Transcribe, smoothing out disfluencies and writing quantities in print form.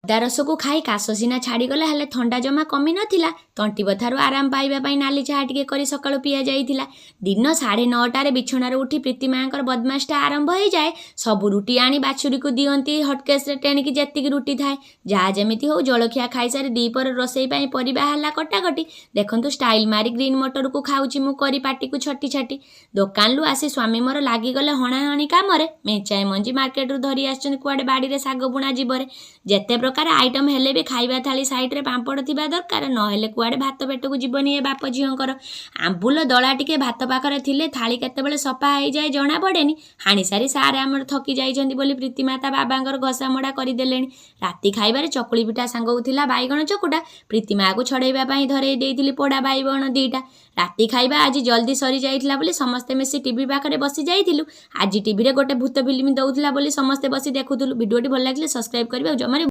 ଅଦା ରସକୁ ଖାଇ କାଶ ସିନା ଛାଡ଼ିଗଲା, ହେଲେ ଥଣ୍ଡା ଜମା କମି ନଥିଲା। ତଣ୍ଟି ବଥାରୁ ଆରାମ ପାଇବା ପାଇଁ ନାଲି ଚାହା ଟିକେ କରି ସକାଳୁ ପିଆ ଯାଇଥିଲା। ଦିନ 9:30ରେ ବିଛଣାରୁ ଉଠି ପ୍ରୀତି ମାଙ୍କର ବଦମାସଟା ଆରମ୍ଭ ହେଇଯାଏ। ସବୁ ରୁଟି ଆଣି ବାଛୁରୀକୁ ଦିଅନ୍ତି ହଟକେସରେ ଟେଣିକି ଯେତିକି ରୁଟି ଥାଏ। ଯାହା ଯେମିତି ହଉ ଜଳଖିଆ ଖାଇସାରି ଦ୍ୱିପହର ରୋଷେଇ ପାଇଁ ପରିବା ହେଲା କଟାକଟି। ଦେଖନ୍ତୁ, ଷ୍ଟାଇଲ ମାରି ଗ୍ରୀନ୍ ମଟରକୁ ଖାଉଛି ମୁଁ କରି ପାଟିକୁ ଛଟି ଛାଟି। ଦୋକାନରୁ ଆସି ସ୍ୱାମୀ ମୋର ଲାଗିଗଲେ ହଣାହଣି କାମରେ। ମେଞ୍ଚାଏ ମଞ୍ଜି ମାର୍କେଟରୁ ଧରି ଆସିଛନ୍ତି କୁଆଡ଼େ ବାଡ଼ିରେ ଶାଗ ବୁଣା ଯିବରେ। ଯେତେ ପ୍ରକାର ଆଇଟମ୍ ହେଲେ ବି ଖାଇବା ଥାଳି ସାଇଡ଼ରେ ପାମ୍ପଡ଼ ଥିବା ଦରକାର, ନହେଲେ କୁଆଡ଼େ ଭାତ ପେଟକୁ ଯିବନି ଏ ବାପ ଝିଅଙ୍କର। ଆମ୍ବୁଲ ଦଳା ଟିକେ ଭାତ ପାଖରେ ଥିଲେ ଥାଳି କେତେବେଳେ ସଫା ହେଇଯାଏ ଜଣା ପଡ଼େନି। ହାଣି ସାରି ସାରେ ଆମର ଥକି ଯାଇଛନ୍ତି ବୋଲି ପ୍ରୀତିମାତା ବାବାଙ୍କର ଘଷାମୋଡ଼ା କରିଦେଲେଣି। ରାତି ଖାଇବାରେ ଚକୁଳି ପିଠା ସାଙ୍ଗକୁ ଥିଲା ବାଇଗଣ ଚକୁଟା। ପ୍ରୀତିମାକୁ ଛଡ଼େଇବା ପାଇଁ ଧରେଇ ଦେଇଥିଲି ପୋଡ଼ା ବାଇଗଣ 2ଟା। ରାତି ଖାଇବା ଆଜି ଜଲ୍ଦି ସରିଯାଇଥିଲା ବୋଲି ସମସ୍ତେ ମିଶି ଟିଭି ପାଖରେ ବସି ଯାଇଥିଲୁ। ଆଜି ଟିଭିରେ ଗୋଟେ ଭୂତ ଫିଲ୍ମ ଦେଉଥିଲା ବୋଲି ସମସ୍ତେ ବସି ଦେଖୁଥିଲୁ। ଭିଡ଼ିଓଟି ଭଲ ଲାଗିଲେ ସବସ୍କ୍ରାଇବ୍ କରିବେ ଆଉ ଜମାରୁ